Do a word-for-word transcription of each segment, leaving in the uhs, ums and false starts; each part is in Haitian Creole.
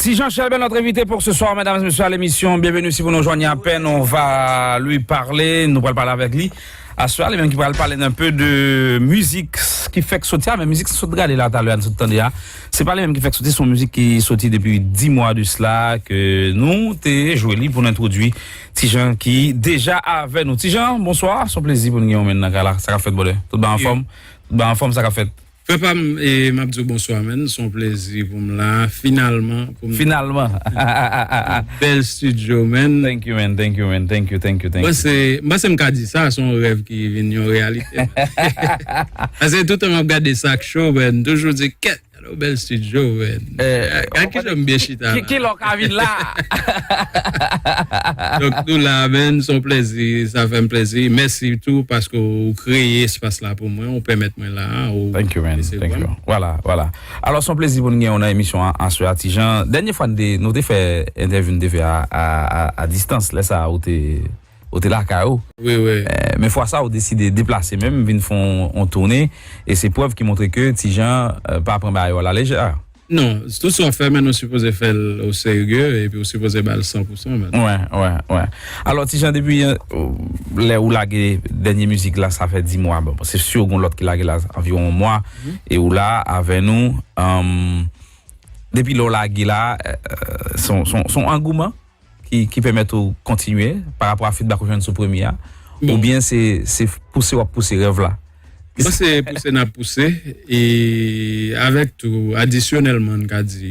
Ti Jan Chèlbè, notre invité pour ce soir, mesdames et messieurs, à l'émission. Bienvenue si vous nous rejoignez à peine. On va lui parler, nou pral pale avèk li. Aswè, li menm ki pral pale n un peu de mizik ki fèk soti a, men mizik sa sot gade la talè a, n sot tande a. Se pa li menm ki fèk soti, se yon mizik ki soti depi dis mwa de sila, ke nou te jwe li pou n entwodui Ti Jan ki deja avè nou. Ti Jan, bonswa, se yon plezi pou n gen w menm nan kay la. Sa k ap fèt, brother? Tout bagay anfòm? Tout bagay anfòm, sa k ap fèt? Frè pa m, e, m ap di w bonswa, man. Se yon plezi pou m la, finalman, pou m Finalman. Bèl studio, man. Thank you, man. Thank you, man. Thank you, thank you, thank you. Mwen se, m panse m ka di sa, se yon rèv ki vin yon reyalite, man. Paske toutan m ap gade sa k cho, man, m toujou di, kèt, gade yon bèl studio, man. Eh, gade ki jan m byen chita la. Ki lè w ka vin la? Donk, nou la, man, se yon plezi, sa fè m plezi. Mèsi tou paske w kreye espas la pou mwen, w pèmèt mwen la, w Thank you, man. Thank you. Vwala, vwala. Alò, se yon plezi pou n gen w nan emisyon an aswè a, Ti Jan. Dènye fwa n te, nou te fè entèvyou n te fè a, a, a, a distans, lè sa a, ou te, ou te lakay ou. Wi, wi. Eh, men fwa sa a, ou deside deplase menm, vin fè yon, yon toune, e se prèv ki montre ke Ti Jan, eh, pa pran bagay yo alalejè. Non, tout sa w ap fè, men ou sipoze fè l o serye, epi ou sipoze ba l san pou san, man. Wè, wè, wè. Alò, Ti Jan, depi, eh, lè ou lage dènye mizik la, sa fè dis mwa. Bon, se si w gen lòt ki lage la anviwon yon mwa, e ou la avè nou. Em, depi lè w lage la, eh, se yon, se yon, se yon angouman ki, ki pèmèt ou kontinye pa rapò a feedback ou jwenn sou premye a? Bon. Oubyen se, se pouse w ap pouse rèv la? Bon, se pouse n ap pouse, e avèk tou, adisyonèlman, n ka di,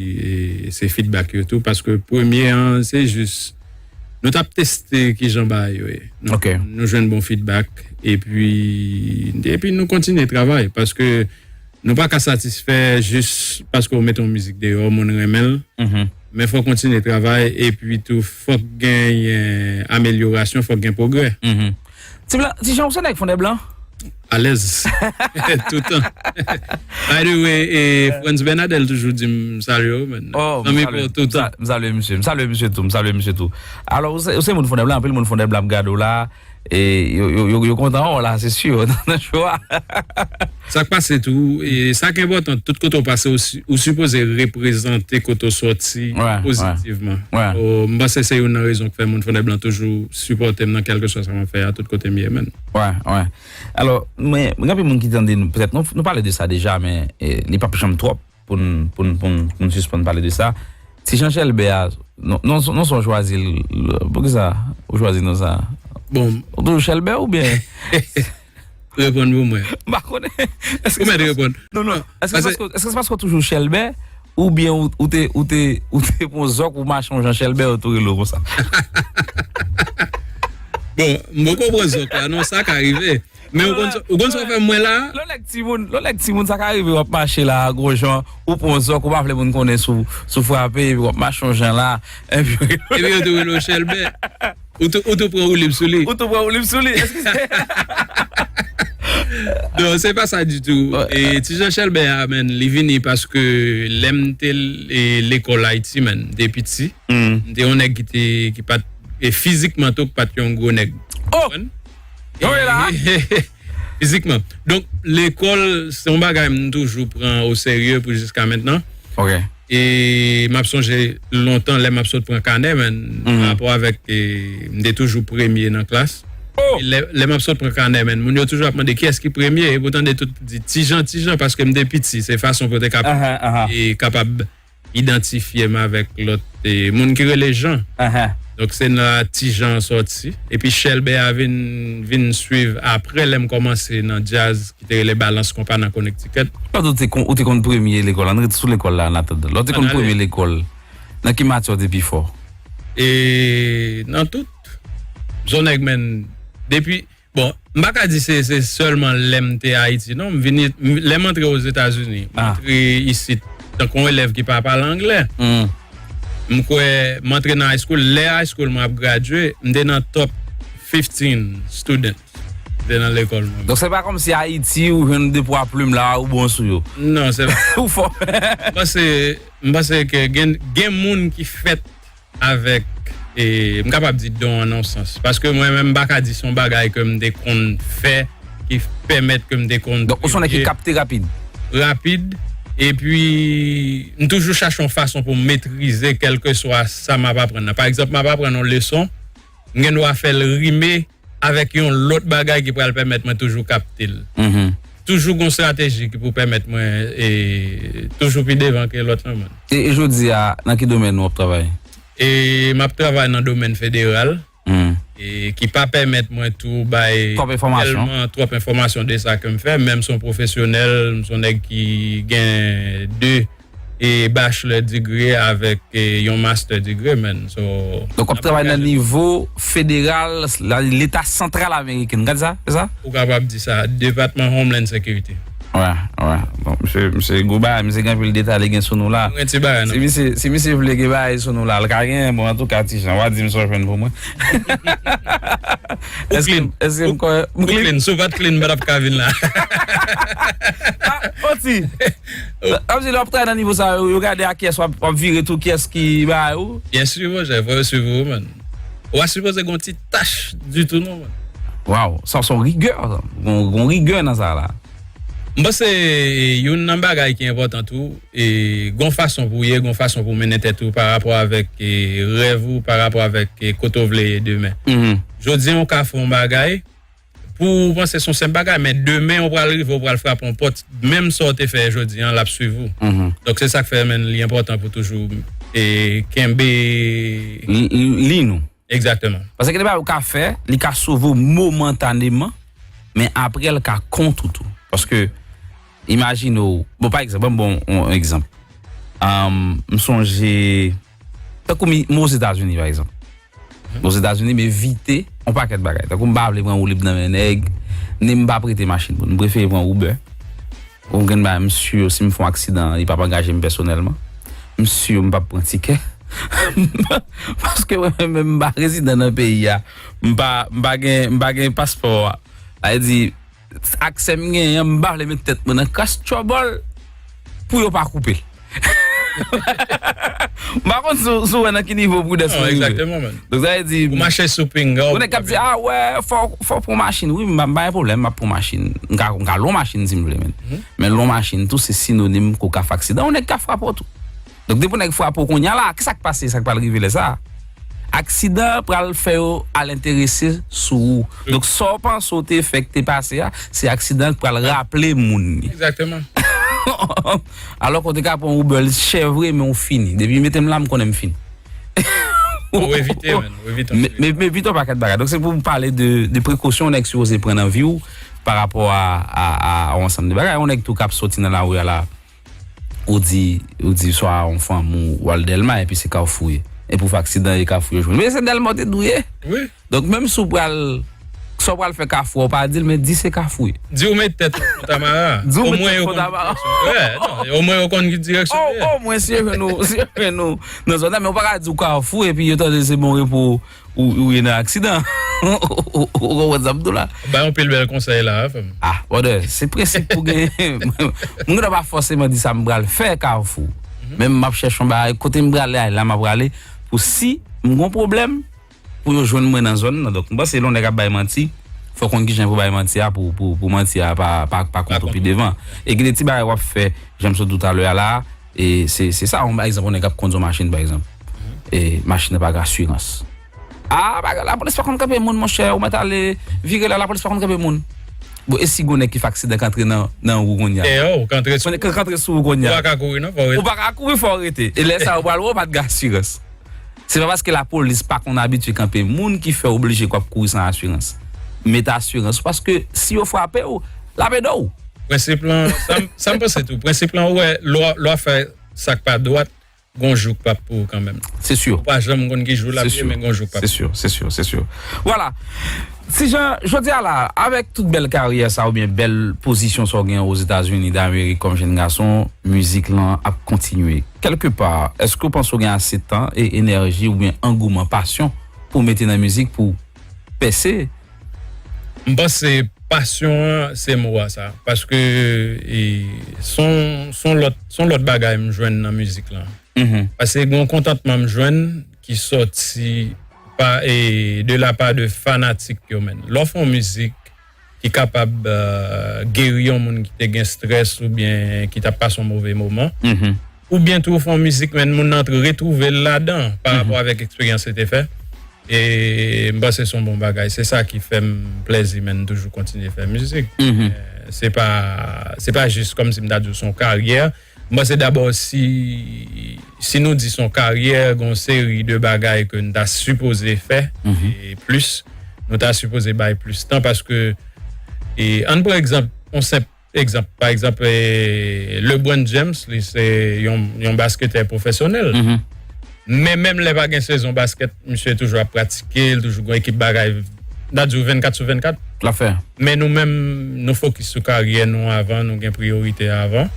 e se feedback yo tou, paske premye an, se jis, nou t ap teste kijan bagay yo ye. Nou, Ok. nou jwenn bon feedback, epi, epi nou kontinye travay, paske nou pa ka satisfè jis paske w mete yon mizik deyò, moun renmen l. Mhm. Men fòk kontinye travay, epi tou fòk genyen amelyorasyon, fòk gen pwogrè. Mhm. Ti Blan, Ti Jan, ou se nèg Fondèblan? Alèz. Toutan. By the way, e, Frantz Bernadel toujou di m salye w, man. Oh, m Zanmi salye, pou m toutan. sa-, m salye misye, m salye misye tou, m salye misye tou. Alò, ou se, ou se moun Fondèblan, anpil moun Fondèblan ap gade w la. E yo, yo, yo, yo kontan wè w la, se si, nan cho a. Sa k pase tou, e sa k enpòtan, tout kote w pase, ou si-, ou sipoze reprezante kote w sòti Wè, wè, pozitivman. wè. O, m panse se youn nan rezon k fè moun Fondèblan toujou sipòte m nan kèlkeswa sa m ap fè a, tout kote m ye, man. Wè, wè. Alò, men, gen anpil moun ki tande nou, petèt nou, nou pale de sa deja, men, e, li p ap janm twòp pou n, pou n, pou n, pou n sispann pale de sa. Ti Jan Chèlbè a, non, non, non, se w chwazi l, poukisa ou chwazi non sa? Bon. Ou toujou Chèlbè oubyen? Reponn pou mwen. M pa konnen. Èske Ou mèt se pas-, reponn. non, non. Non, Èske se paske paske, èske se paske w toujou Chèlbè oubyen ou, ou te, ou te, ou te pran zòk ou mache yon jan Chèlbè yo tou rele w konsa? Bon, m poko pran zòk la, non, sa ka rive. Men ou konn sa, ou konn sa w fè mwen la? Lè w nèg timoun, lè w nèg timoun, sa ka rive w ap mache la, gwo jan, ou pran zòk, ou pa vle moun konnen sou, sou frape, epi w ap mache yon jan la, epi Epi yo tou rele w Chèlbè. Ou tou, ou tou pran woulib sou li. Ou tou pran woulib sou li. Èske se Non, se pa sa ditou. Wè. E Ti Jan Chèlbè a, man, li vini paske lè m te l-, e, lekòl Ayiti, man, m te piti. Mm. M te yon nèg ki te, ki pa t, e fizikman tou, ki pa t yon gwo nèg. Oh! Konprann? Yo, e la? Fizikman. Donk, lekòl, se yon bagay m toujou pran o serye pou jiska mentnan. Ok. E m ap sonje lontan lè m ap sot pran kanè, man, Mhm. pa rapò avèk, e, m te toujou premye nan klas. Oh! E lè, lè m ap sot pran kanè, man, moun yo toujou ap mande kiyès ki premye, epi w tande tout di Ti Jan, Ti Jan, paske m te piti, se fason pou yo te kap-, Ahan, ahan. e kapab idantifye m avèk lòt, e, moun ki rele Jan. Ahan. Donk, se la Ti Jan sòti. Epi Chèlbè a vin, vin swiv apre lè m kòmanse nan djaz ki te rele Balans Konpa nan Connecticut. Lòt ou te kon-, ou te konn premye lekòl, ann rete sou lekòl la, ann atandan. Lòt ou te konn Ann ale. premye lekòl, nan ki matyè w te pi fò? E nan tout. M se yon nèg, man, depi, bon, m pa ka di se, se sèlman lè m te Ayiti, non. M vini, m, lè m antre Ozetazini, m Ah. antre isit tankou yon elèv ki pa pale anglè. Hmm. M kwè, m antre nan high school, lè high school mwen ap gradye, m te nan top fifteen student. M te nan lekòl mwen. Donk, se pa kòmsi Ayiti, ou jwenn de twa plim la, ou bon sou yo. Non, se Ou fò. M panse, m panse ke gen, gen moun ki fèt avèk, e, m kapab di don an nan yon sans. Paske mwen menm, m pa ka di se yon bagay ke m te konn fè, ki pèmèt ke m te konn Donk, ou se yon nèg ki premye. kapte rapid? Rapid, Epi, m toujou chache yon fason pou m metrize kèlkeswa sa m ap aprann nan. Pa egzanp, m ap aprann yon leson, m gen dwa fè l rime avèk yon lòt bagay ki pral pèmèt mwen toujou kapte l. Toujou gon estrateji ki pou pèmèt mwen e, toujou pi devan ke lòt lan, man. E, e jodi a, nan ki domèn ou ap travay? E m ap travay nan domèn federal, e ki pa pèmèt mwen tou bay tèlman twòp enfòmasyon de sa ke m fè, men m se yon pwofesyonèl, m se yon nèg ki gen de e bachelor degree avèk e, yon master degree, man. So, donk, w ap travay nan nivo federal, la, leta santral ameriken, gad sa, se sa? Ou kapab di sa, Depatman Homeland Security. Wè, wè. Bon, misye, misye gwo bagay, misye gen anpil detay li gen sou nou la. Mwen ti bagay, non. Si misye, si misye vle gen bagay sou nou la, l ka gen, bon, antouka, ti jan, w a di m sa w jwenn pou mwen. Èske, èske m kwè, m clean? Ou clean, si w pa t clean, m pa t ap ka vin la. Ah, Oti. Sa vle di lè w ap travay nan nivo sa yo, yo gade a kiyès w ap, w ap vire tou, kiyès ki bay ou? Byen si, monchè, fò yo swiv ou, man. Ou pa sipoze gen yon ti tach ditou, non, man. Waw, sa se yon rigè, sa. Gon, gon rigè nan sa la. M panse youn nan bagay ki enpòtan tou, e gon fason pou w ye, gon fason pou w mennen tèt ou pa rapò avèk e, rèv ou, pa rapò avèk e, kote w vle ye demen. Jodi a, w ka fè yon bagay, pou w panse se yon senp bagay, men demen, w pral rive, w pral frape yon pòt, menm sa w te fè jodi a, l ap swiv ou. Donk, se sa k fè, men, li enpòtan pou toujou e, kenbe. Li, li, li nou. Egzakteman. Paske gen de bagay ou ka fè, li ka sove w momantaneman, men apre l ka kont ou tou. Paske, imajine w, bon, pa egzanp, ban m bon yon egzanp. Ahn, m sonje, tankou mi, m Ozetazini, pa egzanp. M Ozetazini, m evite yon pakèt bagay. Tankou m pa vle pran woulib nan men nèg, ni m pa prete machin moun. M prefere pran Uber. Ou gen bagay, m si si m fè yon aksidan, li p ap angaje m pèsonèlman. M si m p ap pran tikè. Paske mwen menm, m pa rezidan nan peyi a. M pa, m pa gen, m pa gen paspò a. Sa vle di, aksè m genyen an, m pa vle met tèt mwen nan kras trouble pou yo pa koupe l. M pa konn si w, si w wè nan ki nivo prudans mwen rive. Egzakteman, man. Donk, sa vle di, ou mache sou pinga w. Ou nèg k ap di, "Ah, wè, fò, fò w pran machin." Wi, m pa, m pa gen pwoblèm, m ap pran machin. M ka, m ka lwen yon machin si m vle, men. Men lwen yon machin tou, se sinonim ke w ka fè aksidan. Yon nèg ka frape w tou. Donk, depi yon nèg frape w kounye a la, kisa k pase, sa k pral rive lè sa a? Aksidan pral fè yo al enterese sou ou. Donk, sa w panse w te fè k te pase a, se aksidan k pral raple moun li. Egzakteman. Alò ke w te ka pran Uber, li chè vre, men w fini. Depi mete m la, m konnen m fini. Ou evite, man, ou evite. Men, men, men evite yon pakèt bagay. Donk, se pou m pale de, de prekosyon yon nèg sipoze pran nan vi w pa rapò a, a, a, a yon ansanm de bagay. Yon nèg tou k ap soti nan lari a la, ou di, ou di swa yon fanm ou, ou al Dèlma, epi se Kafou ye. Epi w fè aksidan e Kafou yo jwenn. Men se Dèlma w te dwe ye. Wi. Donk, menm si w pral, sa w pral fè Kafou a, w pa di l, men di se Kafou ye. Di w met tèt ou Fontamara. Di w met tèt Fontamara. Omwen yo konn ki direksyon. Wè, non, omwen yo konn ki direksyon li ye. Omwen si yo jwenn ou, si yo jwenn ou nan zòn nan, men w pa ka di w Kafou, epi yo tande se Bon Repo ou, ou ye nan aksidan. Ou konprann sa m di w la? Bay yon pil bèl konsèy la, wi, frè m. Ah, brother, se prensip pou gen. Mwen gen dwa pa fòseman di sa m pral fè Kafou. Men m ap chèche yon bagay, kote m prale a, la m ap prale, pou si m gon pwoblèm, pou yo jwenn mwen nan zòn nan. Donk, m panse lè yon nèg ap bay manti, fò w konn kijan pou bay manti a, pou, pou, pou manti a pa, pa, pa kont ou pi devan. E gen de ti bagay w ap fè, jan m sot di w talè a la, e se, se sa, yon, pa egzanp, yon nèg ap kondui yon machin, pa egzanp. E machin nan pa gen asirans. Ah, bagay, lapolis pa konn kanpe moun, monchè, ou mèt ale vire la, lapolis pa konn kanpe moun. Bon, e si gon nèg ki fè aksidan k antre nan, nan ou kounye a? Dèyè w, k antre sou ou. K antre sou ou kounye a. Ou pa ka kouri, non, fò w rete. Ou pa ka kouri, fò w rete. E lè sa a, ou pral wè w pa t gen asirans. Se pa paske lapolis pa konn abitye kanpe moun ki fè w oblije k w ap kouri san asirans. Mete asirans ou, paske si yo frape w, l ap ede w. Prensip lan, sa m, sa m panse tou, prensip lan, ou wè, lè w, lè w ap fè sa k pa dwat, gon jou k p ap pou ou kanmenm. Se si. Ou pa janm konn ki jou l ap ye, men gon jou k p ap. Se si, se si, se si. Vwala. Ti Jan, jodi a la, avèk tout bèl karyè sa oubyen bèl pozisyon sa w gen Ozetazini Damerik kòm jenn gason, mizik lan ap kontinye. Kèlkepa, èske w panse w gen ase tan e enèji oubyen angouman, pasyon pou w mete nan mizik pou w pèse? M panse pasyon an se mo a sa. Paske e, se yon, se yon lòt, se yon lòt bagay m jwenn nan mizik lan. Paske gen yon kontantman m jwenn ki sòti pa, e, de la pa de fanatik yo, menn. Lè w fè yon mizik, ki kapab, euh, geri yon moun ki te gen strès oubyen ki t ap pase yon move moman. Oubyen tou w fè yon mizik, men moun nan retwouve l ladan pa rapò avèk eksperyans li te fè. E m panse se yon bon bagay. Se sa ki fè m plèzi, men m toujou kontinye fè mizik. Eh, se pa, se pa jis kòmsi m ta di w se yon karyè. M panse dabò si, si nou di se yon karyè, gen yon seri de bagay ke n ta sipoze fè, e plis, nou ta sipoze bay plis tan paske, e, ann pran egzanp, yon senp egzanp, pa egzanp, e, LeBron James, li se yon, yon basketè pwofesyonèl. Men menm lè pa gen sezon baskèt, misye toujou ap pratike, li toujou gen ekip bagay, n a di w vennkat sou vennkat. L ap fè. Men nou menm, nou fokis sou karyè nou avan, nou gen priyorite avan.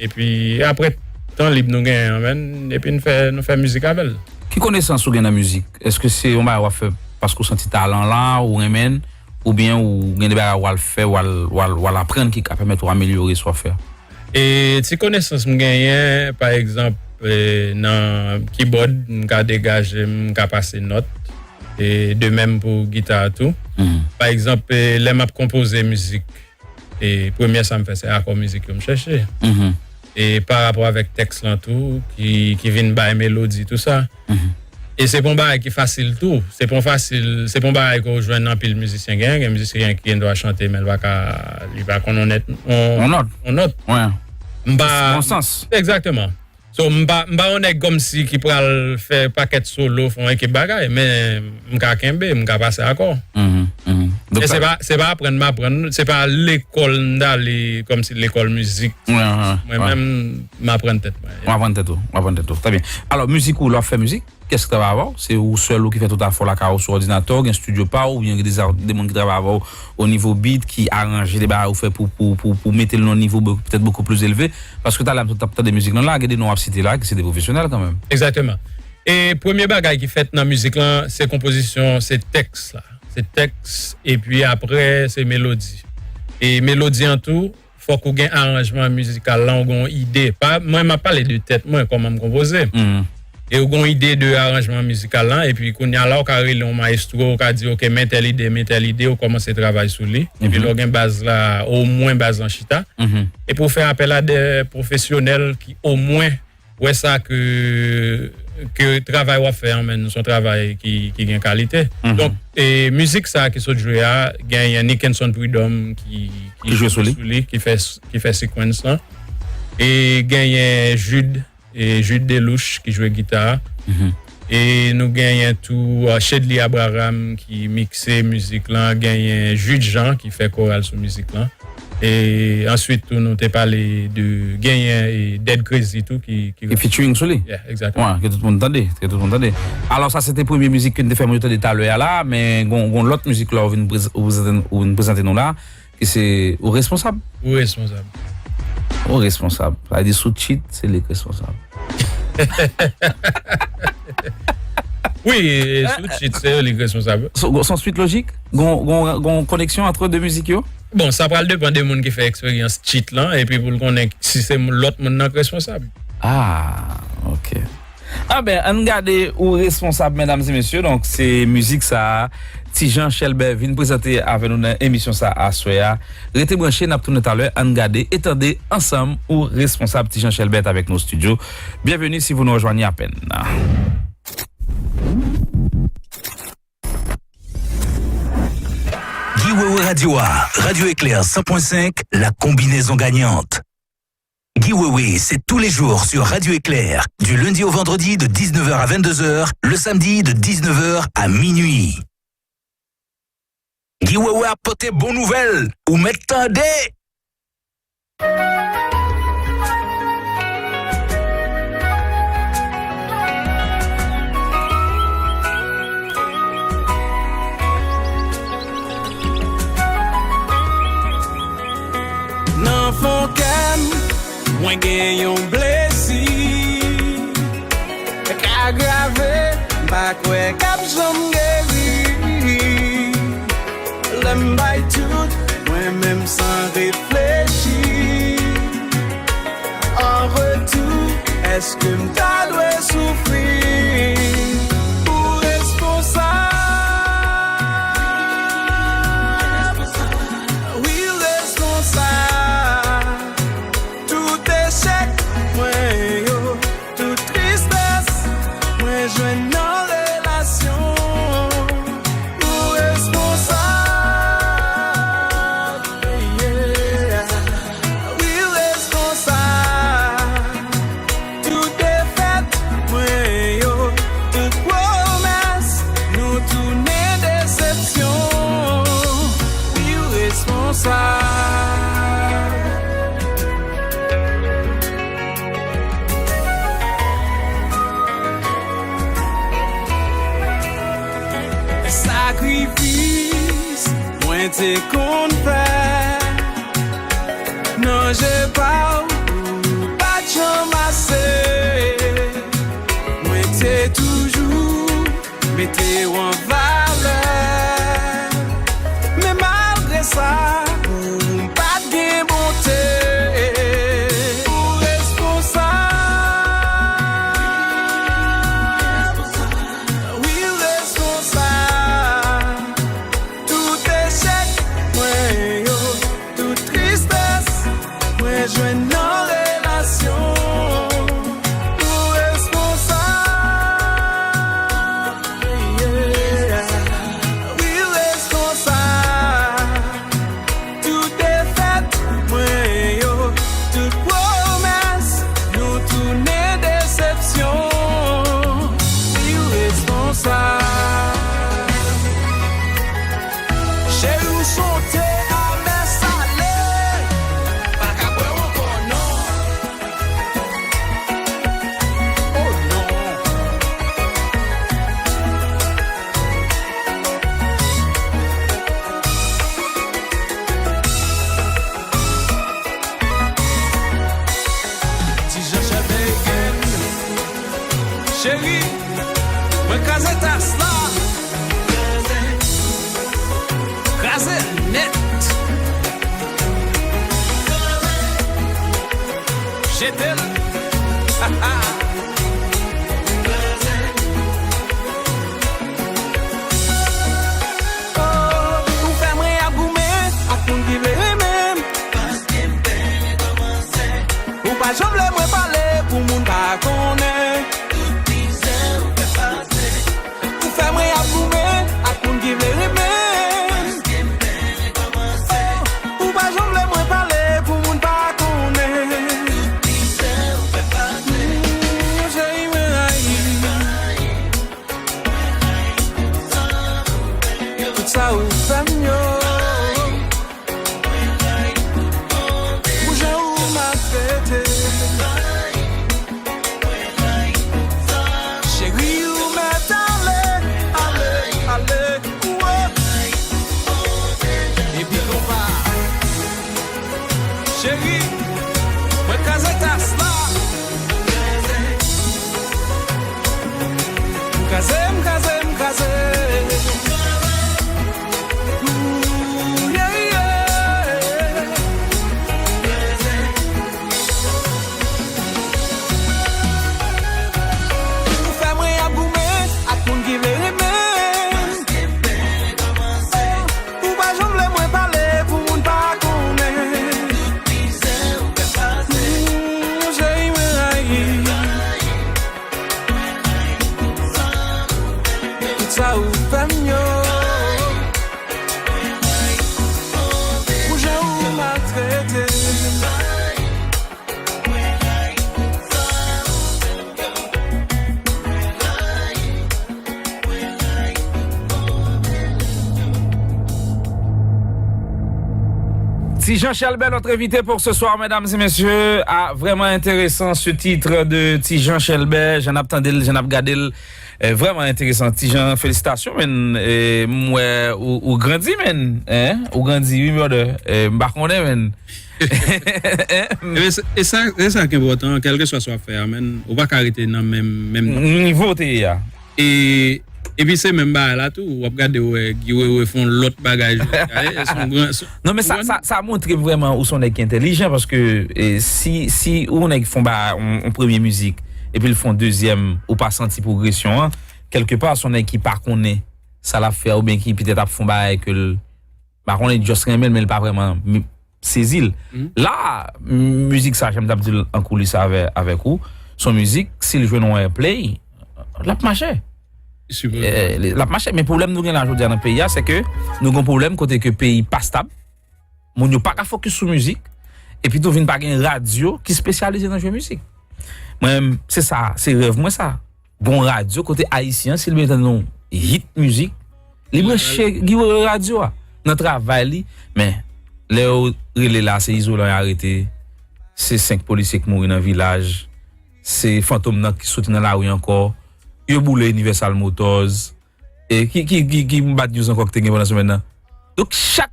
Epi apre, tan lib nou genyen an, men, epi n fè, nou fè mizik avè l. Ki konesans ou gen nan mizik? Èske se yon bagay w ap fè paske w santi talan la, ou renmen l, oubyen ou gen de bagay w al fè, w al, w al, w al aprann ki ka pèmèt ou amelyore sa w ap fè a? E ti konesans m genyen, pa egzanp, e, nan kibòd, m ka degaje m, m ka pase nòt. E de menm pou gita tou. Pa egzanp, e, lè m ap konpoze mizik, e premye sa m fè, se akò mizik yo m chèche. E pa rapò avèk tèks lan tou, ki, ki vin bay melodi, tou sa. E se pa yon bagay ki fasil tou. Se pa yon fasil, se pa yon bagay ke w jwenn anpil mizisyen genyen. Gen mizisyen ki gen dwa chante, men l pa ka, li pa konn yon nèt, yon, yon nòt. Yon nòt. M pa, yon sans. Egzakteman. So, m pa, m pa yon nèg kòmsi ki pral fè pakèt solo, fè yon ekip bagay, men m ka kenbe, m ka pase akò. E se pa, se pa aprann m aprann, se pa lekòl m t ale, kòmsi lekòl mizik. Mwen menm, m aprann tèt mwen. W aprann tèt ou, w aprann tèt ou. Trè byen. Alò, mizik ou, lè w ap fè mizik, kiyès ki travay avè w? Se ou sèl ou ki fè tout afè w lakay ou sou òdinatè, ou gen estidyo pa w, oubyen gen de, de moun ki travay avè w o nivo beat, ki aranje de bagay ou fè pou, pou, pou, pou mete l nan yon nivo be-, petèt bokou plis elve? Paske talè a m t ap tande mizik lan la, gen de non w ap site la, ki se de pwofesyonèl kanmenm. Egzakteman. E premye bagay ki fèt nan mizik lan, se konpozisyon, se tèks la. Se tèks, epi apre, se melodi. E melodi an tou, fòk ou gen aranjman mizikal la, ou gen yon ide. Pa, mwen, m ap pale de tèt mwen, kòman m konpoze. E ou gen yon ide de aranjman mizikal la, epi kounye a la, ou ka rele yon mayestwo, ou ka di, "Ok, men tèl ide, men tèl ide," ou kòmanse travay sou li. Epi lè ou gen baz la, omwen baz lan chita. Epi ou fè apèl a de pwofesyonèl ki omwen wè sa ke, ke travay w ap fè an, men, se yon travay ki, ki gen kalite. Donk, e, mizik sa ki sot jwe a, genyen Nickenson Prud'homme ki, ki jwe sou li, ki fè, ki fè sequence lan. E genyen Jude, e Jude Delouche ki jwe gita. E nou genyen tou, uh, Shedly Abraham ki mikse mizik lan, genyen Jude Jean ki fè koral sou mizik lan. E answit tou, nou te pale de genyen e Dead Crazy tou ki, ki ki featuring sou li. Yeah, exactly. Wè, ke tout moun tande, ke tout moun tande. Alò, sa se te premye mizik ke n te fè moun yo tande talè a la, men gon, gon lòt mizik la ou vin prez-, ou prezante, ou vin prezante nou la, ki se Ou Responsab. Ou Responsab. Ou Responsab. Sa vle di si w cheat, se li k responsab. Wi, e, si w cheat, se li k responsab. Se, se yon swit lojik? Gon, gon, gon koneksyon ant de mizik yo? Bon, sa pral depann de moun ki fè eksperyans cheat lan, epi pou l konnen si se lòt moun nan k responsab. Ah, ok. Anben, ann gade Ou Responsab, medam e mesye. Donk, se mizik sa a, Ti Jan Chèlbè vin prezante avè nou nan emisyon sa a aswè a. Rete branche, n ap tounen talè. Ann gade e tande ansanm Ou Responsab, Ti Jan Chèlbè t avèk nou o estidyo. Bienvenue si vous nous rejoignez à peine. Guy Wewe Radio a, Radio Éclair cent point cinq, la combinaison gagnante. Guy Wewe, c'est tous les jours sur Radio Éclair, du lundi au vendredi de dix-neuf heures à vingt-deux heures, le samedi de dix-neuf heures à minuit. Guy Wewe ap pote bon nouvèl, ou mèt tande! Nan fon kè m, mwen gen yon blesi k agrave, m pa kwè k ap janm geri. Lè m bay tout mwen menm san reflechi, an retou, èske m ta dwe soufri? Ou responsab. te konn fè. Nan je pa w, ou pa t janm ase. Mwen te toujou mete w an valè. Men malgre sa, ou pa t gen bonte. Ou responsab. Wi, ou responsab. Tout echèk mwen yo, tout tristès mwen jwenn nan relasyon. Ou responsab. Yeah. Wi, ou responsab. Tout defèt mwen yo, tout pwomès nou tounen desepsyon. Wi, ou responsab. Cheri, ou sonte amè sale. Pa ka bwè w ankò, non. Oh non. Ti Jan Chèlbè again. Cheri, mwen kraze tas la. Kraze nèt. Jete l. Oh, ou fè mwen ap goumen ak moun ki vle renmen m. Ou pa janm vle mwen pale pou moun pa konnen. Ou fè mwen ap goumen ak moun ki vle renmen m. Oh, ou pa janm vle mwen pale pou moun pa konnen. Mm, cheri mwen rayi. Tout sa ou fè m yo. Pou jan ou maltrete. Cheri, ou mèt ale, ale, ale. Wo. Epi konpa. Cheri, mwen kraze tas la. M kraze, m kraze, m kraze. Ooh, yeah, yeah. Ou fè mwen ap goumen ak moun ki vle renmen. Ou pa janm vle mwen pale pou moun pa konnen. Mm, cheri mwen rayi. Tout sa ou fè m yo. Pou jan ou maltrete m. Ti Jan Chèlbè, notre invité pour ce soir, mesdames et messieurs. Ah, vraiment intéressant ce titre de Ti Jan Chèlbè. Jan ap tande l, jan ap gade l. Eh, vraiment intéressant. Ti Jan, félicitations, man. Eh, m wè ou, ou grandi, man. Hein? Ou grandi, wi, brother. Eh, m pa konnen, man. Ebyen, se, e sa, e sa ki enpòtan, kèlkeswa sa w ap fè a, man. Ou pa ka rete nan menm, menm nivo w te ye a. E, epi se menm bagay la tou, w ap gade wè Guy Wewe fè yon lòt bagay jodi a. E, se yon gran, se, non, men sa, sa, sa montre m vrèman ou se yon nèg ki entèlijan, paske, e, si, si ou yon nèg fè yon bagay, yon, yon premye mizik, epi l fè yon dezyèm, ou pa santi pwogresyon an, kèlkepa, se yon nèg ki pa konnen sa l ap fè a, oubyen ki petèt ap fè yon bagay ke l, m pa konnen, just renmen l, men l pa vrèman m-, sezi l. La, m-, mizik sa, jan m t ap di l an koulis avè, avèk ou, se yon mizik, si l jwenn yon airplay, l ap mache. Eh, l ap mache, men pwoblèm nou gen la jodi a nan peyi a, se ke nou gen yon pwoblèm kote ke peyi pa stab, moun yo pa ka fokis sou mizik, epi tou vin pa gen radyo ki espesyalize nan jwe mizik. Mwen menm, se sa, se rèv mwen sa. Gon radyo kote Ayisyen an, si l bezwen tann yon hit mizik, li branche Guy Wewe radyo a. Nan travay li, men lè yo rele la, se izolan y arete, se senk polisye k mouri nan vilaj, se fantom nan ki soti nan lari ankò, yo boule Universal Motors, e ki, ki, ki, ki bad news ankò ki te gen pandan semèn nan? Donk, chak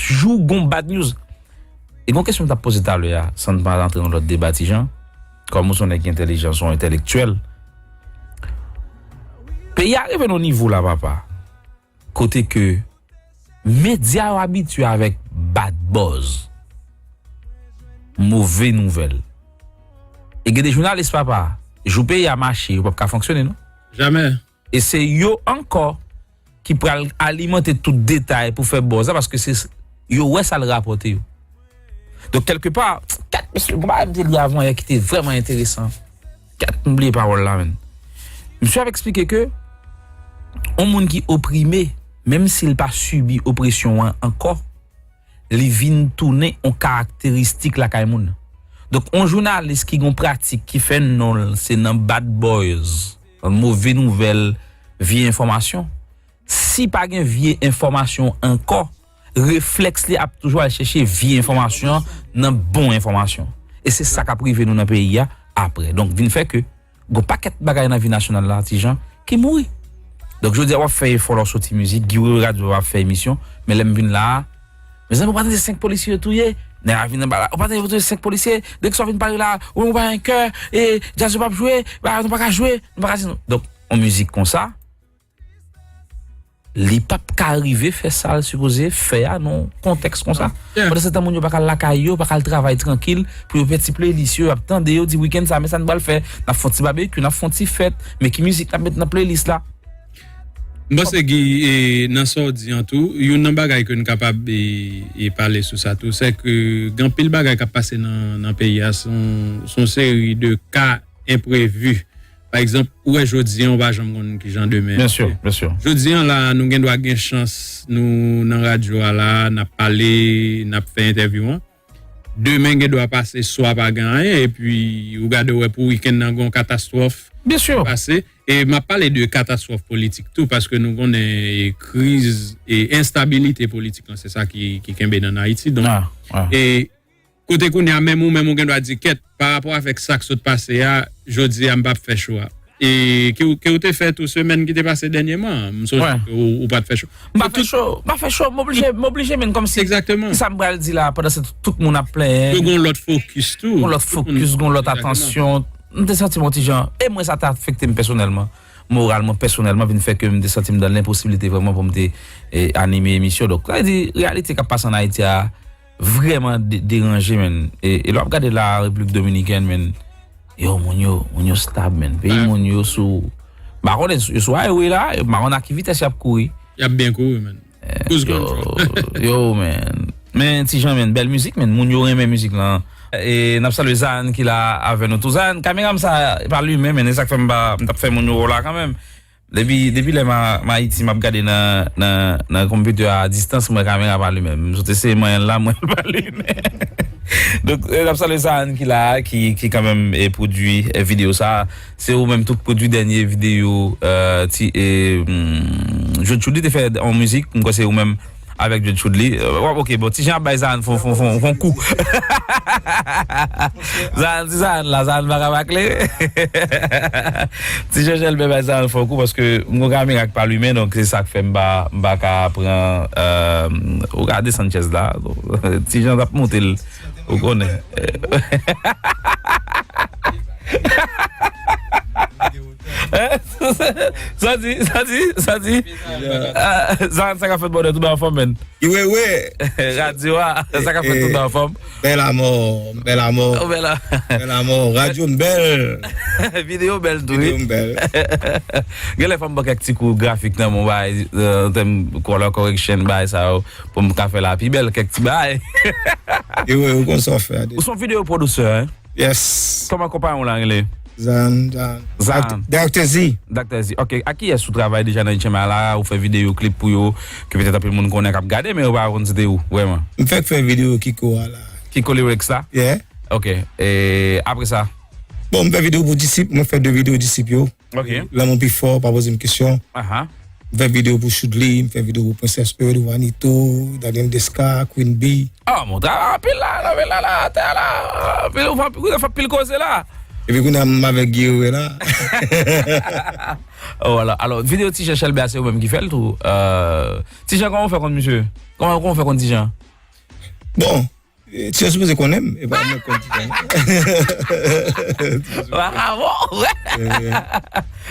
jou gon bad news. E gon kesyon m t ap poze talè a, san n pa rantre nan lòt deba, Ti Jan, kòm ou se yon nèg ki entèlijan, se yon entèlektyèl. Peyi a rive nan nivo la, papa, kote ke medya yo abitye avèk bad buzz, move nouvèl. E gen de jounalis, papa, jou peyi a mache, yo p ap ka fonksyone, non. Jamè. E se yo ankò ki pral alimante tout detay pou fè buzz la, paske se, yo wè sa l rapòte yo. Donk, kèlkepa, kèt, mesye, gon bagay m te li avan yè ki te vrèman enteresan. Kèt, m bliye pawòl la, menn. Misye ap eksplike ke yon moun ki oprime, menm si l pa sibi opresyon an ankò, li vin tounen yon karakteristik lakay moun. Donk, yon jounalis ki gen yon pratik ki fè non l se nan bad buzz, nan move nouvèl, vye enfòmasyon. Si pa gen vye enfòmasyon ankò, reflèks li ap toujou al chèche vye enfòmasyon nan bon enfòmasyon. E se sa k ap rive nou nan peyi a apre. Donk, vin fè ke gon pakèt bagay nan vi nasyonal la, Ti Jan, ki mouri. Donk, jodi a, w ap fè efò lè w soti mizik, Guy Wewe Radio ap fè emisyon, men lè m vin la a, mezanmi, ou pa tande senk polisye yo touye? Nèg la vin anba la, ou pa tande yo touye senk polisye? Dèk sa w vin pale la, ou menm ou pa gen kè, e djaz yo p ap jwe, bagay nou pa ka jwe, nou pa ka di nou. Donk, yon mizik konsa, li p ap ka rive fè sa l sipoze fè a nan kontèks konsa. Yeah. Pandan se tan, moun yo pa ka al lakay yo, pa ka al travay trankil, pou yo fè ti playlist yo, y ap tande, yo di, "Wikenn sa, men sa n pral fè, n ap fè yon ti babekyou, n ap fè yon ti fèt, men ki mizik n ap met nan playlist la?" M panse, Guy, e, nan sa w di an tou, youn nan bagay ke n kapab, e, e, pale sou sa tou, se ke gen anpil bagay k ap pase nan, nan peyi a, se yon, se yon seri de ka enprevi. Pa egzanp, ou wè jodi an, ou pa janm konn kijan demen ap ye. Byen si, byen si. Jodi an la, nou gen dwa gen chans, nou nan radyo a la, n ap pale, n ap fè entèvyou an. Demen gen dwa pase, swa pa gen anyen, epi ou gade, ou wè pou wikenn nan, gen yon katastwòf ki pase. E m ap pale de katastwòf politik tou, paske nou konnen, e, kriz e enstabilite politik lan, se sa ki, ki kenbe n ann Ayiti. Donk, e kote kounye a, menm ou menm, ou gen dwa di, kèt, pa rapò avèk sa k sot pase a, jodi a, m p ap fè cho a. E ke w, ke w te fè tou semèn ki te pase dènyèman an, m sonje ke ou, ou pa t fè cho. M pa fè cho, m pa fè cho, m oblije, m oblije, men kòmsi, egzakteman, kisa m pral di la, pandan se tan tout moun ap plenyen. Yo gen yon lòt fokis tou. Yon lòt fokis, gen yon lòt atansyon. M te santi m yon ti jan, e mwen, sa te afekte m pèsonèlman, moralman, pèsonèlman, vin fè ke m te santi m dan lenposibilite vrèman pou m te, e, anime emisyon. Donk, sa vle di, reyalite k ap pase ann Ayiti a vrèman de-, deranje, menn. E, e lè w ap gade la, Repiblik Dominikèn, menn, yo, moun yo, moun yo stab, menn. Peyi moun yo sou, m pa konnen, yo sou highway la, yo, m pa konn a ki vitès y ap kouri. Y ap byen kouri, menn. Cruise control. Yo, yo, menn. Men, Ti Jan, menn, bèl mizik, menn. Moun yo renmen mizik lan. E n ap salye Zaan ki la avè nou tou. Zaan, kamera m sa pa limen, menn. E sa k fè m pa, m t ap fè moun yo wè w la kanmenm. Depi, depi lè m a, m Ayiti, m ap gade nan, nan, nan konpitè a, a distans, m wè kamera pa limen. M sot eseye manyen l la, m wè l pa limen. Donk, e, n ap salye Zaan ki la, ki, ki kanmenm, e, pwodui, e, videyo sa. Se ou menm tou k pwodui dènye videyo, e, ti, e, mm, Jod Choudly te fè yon mizik, m kwè se ou menm avèk Jod Choudly. E, w ap, ok, bon, Ti Jan ap bay Zaan fon, fon, fon, fon kou. Zaan, ti Zaan la, Zaan pa ka pa klere. Ti Jan Chèlbè bay Zaan fon kou paske m gon kamera k pa limen, donk se sa k fè m pa, m pa ka pran, e, ou gade Sanchez la. Ti Jan t ap monte l, ou konnen. Sa di, sa di, sa di. Ah, sa, sa k ap fèt bòdè tou nan anfòm, menn. Iwewe. Radyo a, sa k ap fèt tou nan anfòm. Bèl amò, bèl amò. Oh, bèl a- Bèl amò, radyo m bèl. Videyo bèl tou, wi. Videyo m bèl. Genlè fò m pran kèk ti kou grafik nan men w, bay, e, an tèm color correction, bay sa yo, pou m ka fè l pi bèl, kèk ti bay. Iwe, ou konn sa w fè a deja. Ou se yon videyo pwodisè, en? Yes. Kòman konpayi w la rele? Zan, Zan. Zan. Dak-, Daktè Z. Daktè Z. Ok. A kiyès ou travay deja nan itjema la? Ou fè videyo klip pou yo, ke petèt anpil moun konnen k ap gade, men yo pa konn se te ou, vrèman. M fèk fè videyo Kiko a la. Kiko Lyrics la? Yeah. Ok. E apre sa? Bon, m fè videyo pou Disip, mwen fè de videyo Disip yo. Ok. Lanmou pi fò, pa poze m kesyon. Aha. M fè videyo pou Choudly, m fè videyo pou Princess Earth, Wanito, Daniel Desca, Queen Bee. Ah, bon, travay anpil la, nan vil la, la, atè la. Anpil, ou fè anpil, ou fè anpil koze la. Epi kounye a, m avèk Guerrier la. Oh, alò, alò, videyo Ti Jan Chèlbè a, se ou menm ki fè l tou. Euh, Ti Jan, kòman w fè konn misye? Kòman, kòman w fè konn Ti Jan? Bon, eh, Ti Jan sipoze konnen m, e pa mwen k konn Ti Jan. Wakabon, wè. Eh,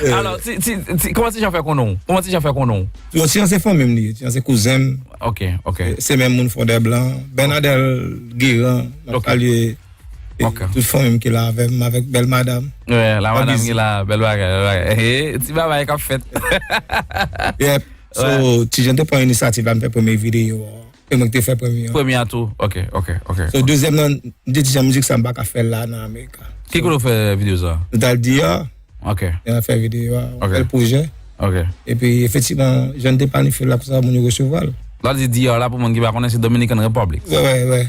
eh. Alò, ti, ti, ti, kòman Ti Jan fè konnen w? Kòman Ti Jan fè konnen w? Bon, Ti Jan se fanmi m li ye, Ti Jan se kouzen m. Ok, ok. Se, se menm moun Fondèblan. Bernadel Guéran, m ap salye, eh, tout fanmi m ki la avè m, avèk bèl madanm. Wè, la madanm ki la, bèl bagay, bèl bagay. Eh, ti bagay k ap fèt. Yep. So, Ti Jan te pran inisyativ la, m fè premye videyo a. E mwen ki te fè premye an. Premye a tou. Ok, ok, ok. So, dezyèm nan, m te di jan mizik sa m pa ka fè l la nan Amerika. Ki kote w fè videyo sa? Nou t al Dior. Ok. E n al fè videyo a, yon bèl pwojè. Ok. Epi, efektivman, jan n te planifye l la, konsa moun yo resevwa l. Lè w di Dior la, pou moun ki pa konnen, se Dominican Republic. Wè, wè, wè.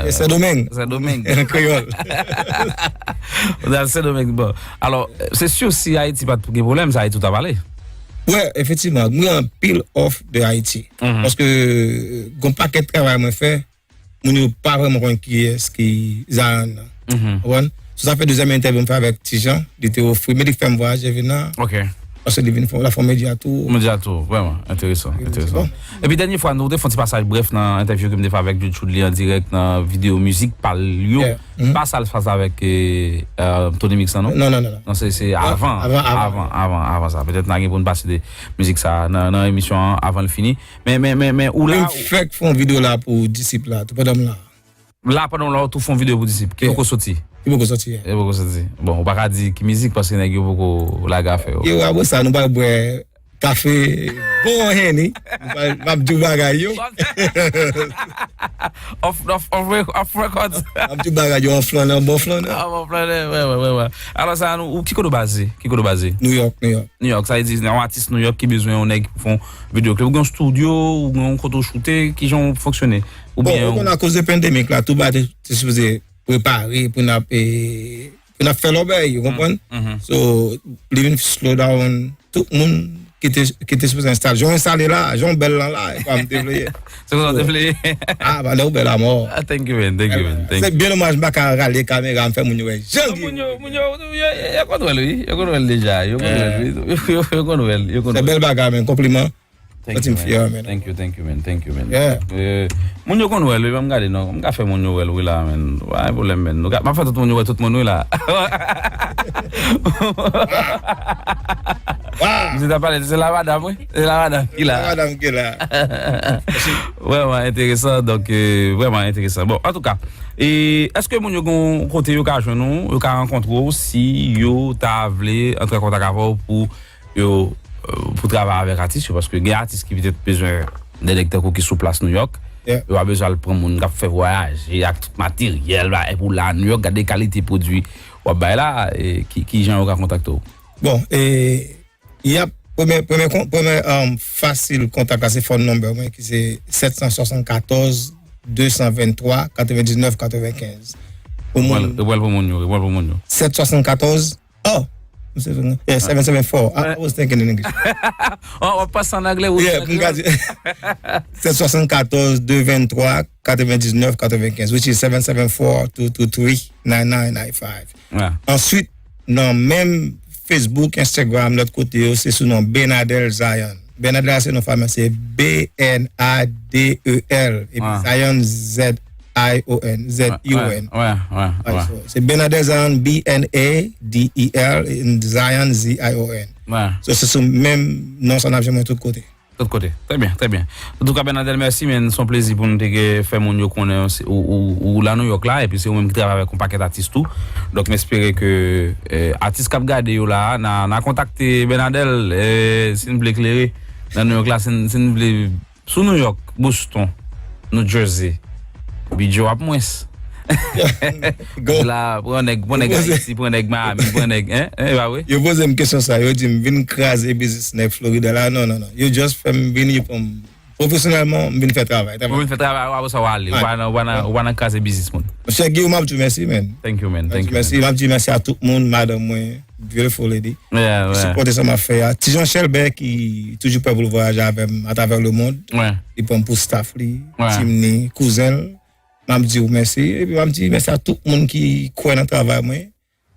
E Sendomeng. Sendomeng. An kreyòl. Ou t al Sendomeng, bon. Alò, se si, si Ayiti pa t gen pwoblèm, sa Ayiti w t ap ale. Wè, efektivman, m gen anpil òf de Ayiti. Paske, gon pakèt travay mwen fè, moun yo pa vrèman konn kiyès ki Zion nan. Konprann? So, sa fè dezyèm entèvyou m fè avèk Ti Jan, li te ofri, men li k fè m vwayaje vin la. Ok. Paske li vin fè, l ap fè yon medya tou. Medya tou, vrèman, enteresan, enteresan. Epi dènye fwa, nou te fè yon ti pasaj brèf nan entèvyou ke m te fè avèk Jude Chudley an dirèk nan videyo mizik pa l yo. Pa sa l pase avèk, eh, eh, Tony Mix lan, non? Non, non, non, non. Non, se, se avan, avan, avan, avan, avan sa. Petèt n a gen pou n pase de mizik sa nan, nan emisyon an avan l fini. Men, men, men, men, ou la. M fèk fè yon videyo la pou Disip la, tou pandan m la. La, pandan w la, ou tou fè yon videyo pou Disip, ki poko soti? Ki poko soti, yeah. Ki poko soti. Bon, ou pa ka di ki mizik, paske nèg yo poko lage afè yo. Yo, apre sa, nou pral bwè kafe, bon Henny. Nou pral, m ap di w bagay yo. Off, off, off, off record. M ap di w bagay yo, an flannen, bon flannen. Ah, bon flannen, wè, wè, wè, wè. Alò, sa, nou, ou, ki kote w baze? Ki kote w baze? New York, New York. New York, sa vle di, yon atis New York ki bezwen yon nèg pou fè yon videyo klip. Ou gen yon estidyo, ou gen yon kote w choute, kijan w fonksyone? Bon, ou konn, akoz de pandemik la, tout bagay te, te sipoze prepare pou n ap, eh, pou n ap fè lòbèy, ou konprann? So, li vin slow down tout moun ki te, ki te sipoze enstale. Jan w enstale la, jan w bèl lan la, e pa m te vle. Se konsa w te vle. Ah, ba, lè w bèl amò. Ah, thank you, man. Thank you, man. Thank you. Se byen domaj m pa ka rale kamera, m fè moun yo wè. Jan moun yo, moun yo, yo, yo konn wè l, wi. Yo konn wè l deja. Yo konn wè l, wi. Yo, yo, yo konn wè l, yo konn wè l. Se bèl bagay, men. Konpliman. Thank you, man. Thank you, thank you, man. Thank you, man. Yeah. Eh, moun yo konn wè l, wi, ban m gade, non. M ka fè moun yo wè l, wi, la, man. Pa gen pwoblèm, man. Nou ka, m ap fè tout moun yo wè tout moun, wi, la. Misye ta pale, se la madanm, wi. Se la madanm ki la. Se la madanm ki la. Vrèman enteresan, donk, eh, vrèman enteresan. Bon, antouka, e èske moun yo gen yon kote yo ka jwenn ou, yo ka rankontre w si yo ta vle antre an kontak avè w pou yo, eh, pou travay avèk atis yo, paske gen atis ki petèt bezwen de nèg tankou ki sou plas New York. Yeah. Yo pa bezwen al pran moun k ap fè vwayaje ak tout materyèl, bagay pou la New York, gade kalite pwodui w ap bay la, e ki, ki jan yo ka kontakte w? Bon, e, y ap, premye, premye kon-, premye, um, fasil kontak la, se phone number mwen, ki se sèt san swasannkatòz, de san venntwa, katrevendiznèf, katrevenkenz. Pou moun. Repran l pou moun yo, repran l pou moun yo. Sèt swasannkatòz, Oh, I'm saying, yeah, seven seven four. I, I was thinking in English. Oh, w ap pase an anglè, ou. Yeah, pou m ka di sèt swasannkatòz, de venntwa, katrevendiznèf, katrevenkenz, which is seven seven four, two two three, nine nine nine five. Answit, nan menm Facebook, Instagram, lòt kote yo, se sou non Benadel Zion. Benadel la se non fanm, se B N A D E L. Epi Zion, Z I O N, Z I O N. Wè, wè, wè. Se Benadel Zion, B N A D E L, and Zion, Z I O N. So, se sou menm non sa n ap jwenn mwen tout kote. Tout kote. Trè byen, trè byen. Antouka, Benadel, mèsi, men se yon plezi pou nou te gen fè moun yo konnen ou, ou, ou la Nouyòk la, epi se ou menm ki travay avèk yon pakèt atis tou. Donk, m espere ke, eh, atis k ap gade yo la, n a, n a kontakte Benadel, eh, si n vle klere nan Nouyòk la, si n, si n vle sou Nouyòk, Boston, New Jersey, bidjè w ap mwens. Go. La, pran nèg, pran nèg Ayiti, pran nèg Miami, pran nèg, hein, hein, e pa vre? Yo poze m kesyon sa, yo di m vin kraze biznis nèg Florida la. Non, non, non. Yo just fè m vini pou m, pwofesyonèlman, m vin fè travay. Ou vin fè travay, apre sa w ale. Ou pa nan, ou pa nan, ou pa nan kraze biznis moun. Monchè Guillaume, m ap di w mèsi, man. Thank you, man. Thank you, man. M ap di w mèsi a tout moun, madanm mwen, beautiful lady. Yeah, ki sipòte sa m ap fè a. Ti Jan Chèlbè ki toujou prè pou l vwayaje avè m atravè lemonn. Li pran m pou staff li, team ni, kouzen l. M ap di w mèsi. Epi m ap di mèsi a tout moun ki kwè nan travay mwen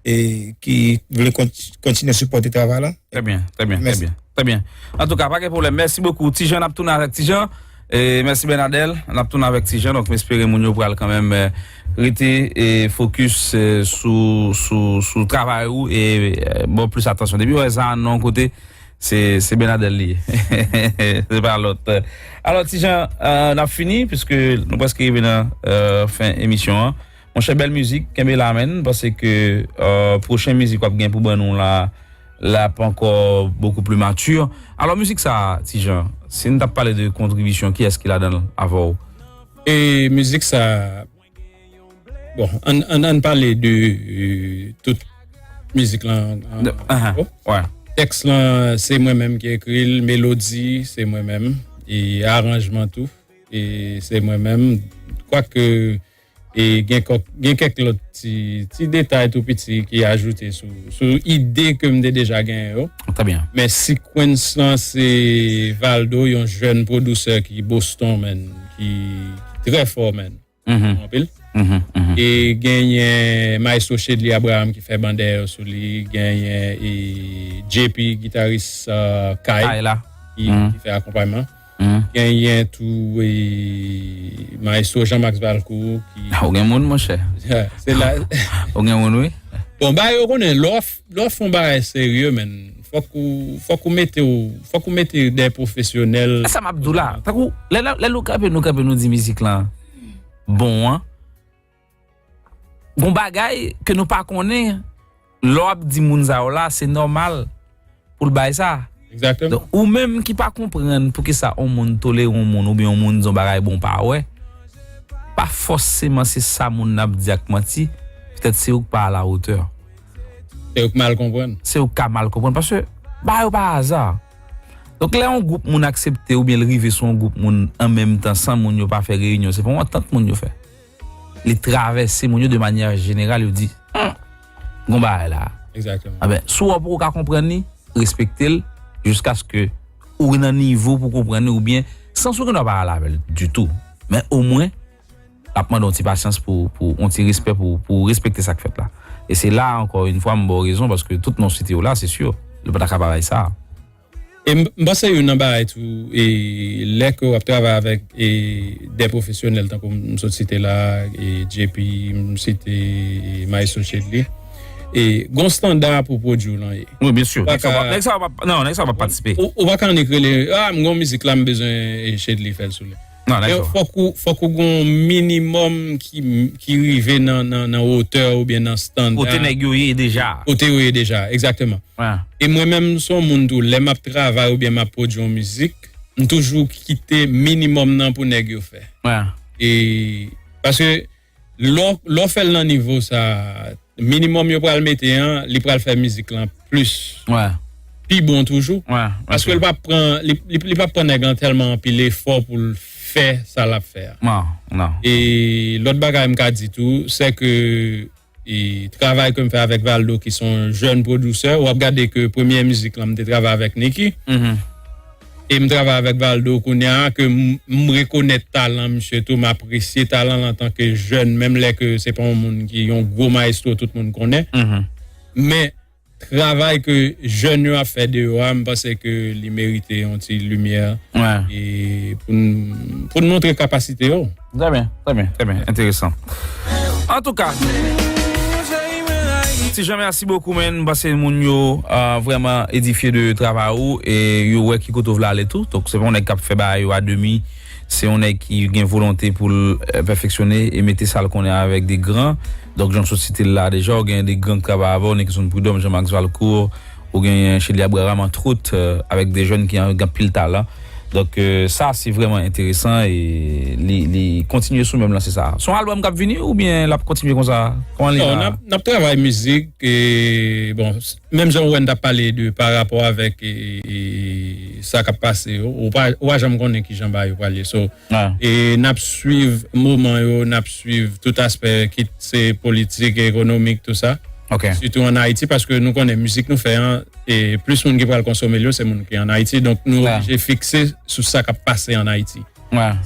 e ki vle kont-, kontinye sipòte travay la. Trè byen, trè byen, trè byen, trè byen. Antouka, pa gen pwoblèm. Mèsi bokou. Ti Jan, n ap tounen avèk Ti Jan. E mèsi Bernadel, n ap tounen avèk Ti Jan, donk m espere moun yo pral kanmenm eh, rete e fokis eh, sou, sou, sou travay ou e eh, bon plis atansyon. Depi w wè Zan nan yon kote, se se Bernadel li ye. Se pa lòt. Alò, Ti Jan, eh, n ap fini, piske nou prèske rive nan eh, fen emisyon an. Monchè, bèl mizik, kenbe la, menn. M panse ke eh, pwochen mizik w ap gen pou ban nou la, la pa ankò beaucoup plus mature. Alò, mizik sa, Ti Jan, si n t ap pale de kontribisyon, kiyès ki ladan l avè w? E mizik sa, bon, ann ann ann pale de euh, tout mizik lan. An, an, ouais. Tèks lan, se mwen menm ki ekri l, melodi, se mwen menm, e aranjman tou, e se mwen menm. Kwake, e gen kòk, gen kèk lòt ti, ti detay tou piti ki ajoute sou, sou ide ke m te deja genyen yo. Trè byen. Men sequence lan, se Valdo, yon jèn pwodisè ki Boston, menn, ki, ki trè fò, menn. Anpil. E genyen Maestro Shedly Abraham ki fè ban dèyè yo sou li, genyen e J P, gitaris uh, Kay, Kay la. Ki, ki fè akonpayman. Genyen tou e Maestro Jean-Max Valcourt ki. Ah, ou gen moun, monchè. Se la. Ou gen moun, wi. Bon, bagay yo konnen, lè w ap fè yon bagay serye, menn, fòk ou, fòk ou mete w, fòk ou mete de pwofesyonèl. Sa m ap di w la, tankou, lè, lè, lè nou kanpe, nou kanpe, nou di mizik lan bon an, gon bagay ke nou pa konnen, lè w ap di moun sa yo la, se nòmal pou l bay sa. Egzakteman. Donk, ou menm ki pa konprann poukisa yon moun tolere yon moun oubyen yon moun di yon bagay bon pa wè, pa fòseman se sa moun nan ap di ak manti, petèt se ou k pa alawotè. Se ou k mal konprann. Se ou k ka mal konprann, paske bagay yo pa aza. Donk, lè yon gwoup moun aksepte oubyen l rive sou yon gwoup moun an menm tan san moun yo pa fè reyinyon, se pa yon antant moun yo fè. Li travèse moun yo de manyè jeneral, yo di, hmm, gon bagay la. Egzakteman. Anben, si w wè w poko ka konprann li, respekte l, jiskaske ou nan nivo pou konprann li, oubyen, san si w gen dwa pa ale avè l ditou. Men omwen, l ap mande yon ti pasyans pou, pou yon ti respè pou, pou respekte sa k fèt la. E se la, ankò yon fwa, m ba w rezon, paske tout non site yo la, se si, li pa ta ka pa bay sa. E m m panse youn nan bagay tou, e lè ke w ap travay avèk e de pwofesyonèl tankou m sot site la, e J P, m site e Maestro Shedly, e gon standa pou pwodui w lan ye. Wi, byensi. Nèg sa w ap, non, nèg sa w ap patisipe. Ou, ou pa ka annik rele, a, m gon mizik la, m bezwen e Shedly fè l sou li. Non, nèg sa w ap. Fòk ou, fòk ou gon minimòm ki, ki rive nan, nan, nan wotè oubyen nan standa. Kote nèg yo ye deja. Kote yo ye deja, egzakteman. E mwen menm, m se yon moun tou, lè m ap travay oubyen m ap pwodui yon mizik, m toujou kite minimòm nan pou nèg yo fè. E, paske lè w, lè w fè l nan nivo sa, minimòm yo pral mete an, li pral fè mizik lan plis, pi bon toujou. Paske l p ap pran, li, li, li p ap pran nèg lan tèlman anpil efò pou l fè sa l ap fè a. E lòt bagay m ka di tou, se ke e travay ke m fè avèk Valdo, ki se yon jèn pwodisè, w ap gade ke premye mizik lan, m te travay avèk Nicky. E m travay avèk Valdo kounye a, ke m, m rekonèt talan misye tou, m apresye talan l antanke jèn, menm lè ke se pa yon moun ki yon gwo mayestwo tout moun konnen. Men, travay ke jèn yo ap fè deyò a, m panse ke li merite yon ti limyè e pou n, pou n montre kapasite yo. Trè byen, trè byen, trè byen. Enteresan. Antouka, Ti Jan, mèsi bokou, menn. M panse moun yo ah, vrèman edifye de travay ou e yo wè ki kote w vle ale tou. Donk, se pa yon nèg k ap fè bagay yo a demi. Se yon nèg ki gen volonte pou l eh, pèfeksyone e mete sa l konnen avèk de gran. Donk, jan w sot site l la deja, w gen de gran k travay avè w, Nickerson Prud'homme, Jean-Max Valcourt, ou genyen Shedly Abraham, antwot, euh, avèk de jèn ki gen anpil talan. Donk, euh, sa, se vrèman enteresan e li, li kontinye sou menm lanse sa. Se yon albòm k ap vini oubyen l ap kontinye konsa? Kòman li la? Non, n ap, n ap travay mizik e, bon, menm jan ou wè n t ap pale de pa rapò avèk e, e, sa k ap pase yo, ou pa, ou pa janm konnen kijan bagay yo pral ye. So, e n ap swiv moman yo, n ap swiv tout aspè, kit se politik, ekonomik, tou sa. Sitou ann Ayiti, paske nou konnen mizik nou fè an, e plis moun ki pral konsome l yo, se moun ki ann Ayiti. Donk, nou oblije fikse sou sa k ap pase ann Ayiti.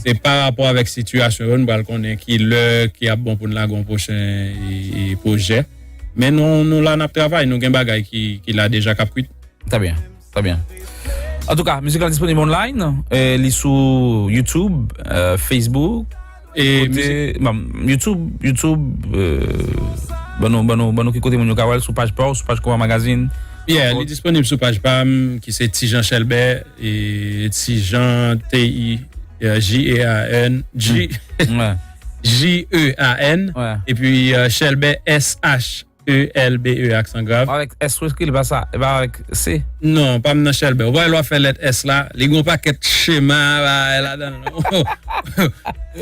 Se pa rapò avèk sitiyasyon yo, nou pral konnen ki lè ki ap bon pou n lage yon pwochen e, e pwojè. Men nou, nou la, n ap travay, nou gen bagay ki, ki la deja k ap kwit. Trè byen, trè byen. Antouka, mizik la disponib online, eh, li sou YouTube, eh, Facebook, e kote, bon, YouTube, YouTube, eh, ban nou, ban nou, ban nou ki kote moun yo ka wè l, sou paj pa w, sou paj Konpa Magazine. Yeah, li disponib sou paj pa m, ki se Tijan Chèlbè, e Tijan, T I J A N, J, J E A N, epi, eh, Chèlbè, S H E L B E, aksan grav. Avèk S wi, ki li pa sa, e pa avèk C. Non, pa m nan Chèlbè. Ou wè, lè w ap fè lèt S la, li gen yon pakèt chema, bagay ladan l.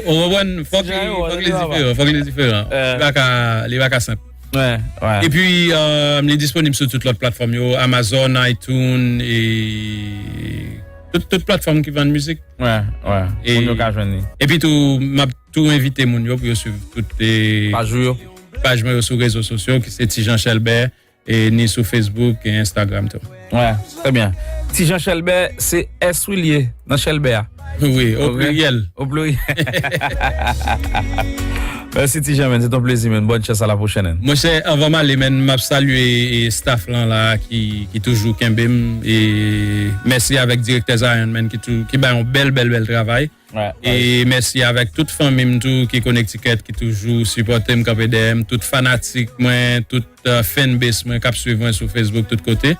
Ou konprann? Fòk li, fòk li diferan, fòk li diferan. Li pa ka, li pa ka senp. Epi, eh, li disponib sou tout lòt platfòm yo, Amazon, iTunes, e tout, tout platfòm ki vann mizik. Moun yo ka jwenn li. Epi tou, m ap tou envite moun yo pou yo swiv tout, eh, paj ou yo, paj mwen yo sou rezo sosyo, ki se Tijan Chèlbè, e ni sou Facebook e Instagram tou. Wè, trè byen. Tijan Chèlbè, se S wi l ye nan Chèlbè a. Wi, o pliryèl. O pliryèl. Mèsi Tijan, man. Se t on plezi, man. Bòn chans a la pwochèn, man. Monchè, anvan m ale, man, m ap salye, e, staff lan la ki, ki toujou kenbe m. E mèsi avèk direktè Zion, man, ki tou, ki bay yon bèl, bèl, bèl travay. E mèsi avèk tout fanmi m tou ki Connecticut, ki toujou sipòte m, kanpe dèyè m, tout fanatik mwen, tout, eh, fanbase mwen k ap swiv mwen sou Facebook, tout kote.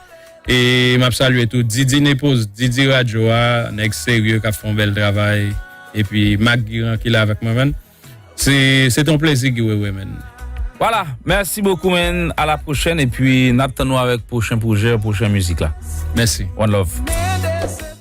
E m ap salye tou Didi Nepos, Didi Radyo a, nèg serye k ap fè yon bèl travay. Epi Marc Guiran ki la avèk mwen, man. Se, se t on plezi, Guy Wewe, man. Vwala, mèsi bokou, man. A la pwochèn, epi n ap tann nou avèk pwochen pwojè, pwochen mizik la. Mèsi. One love.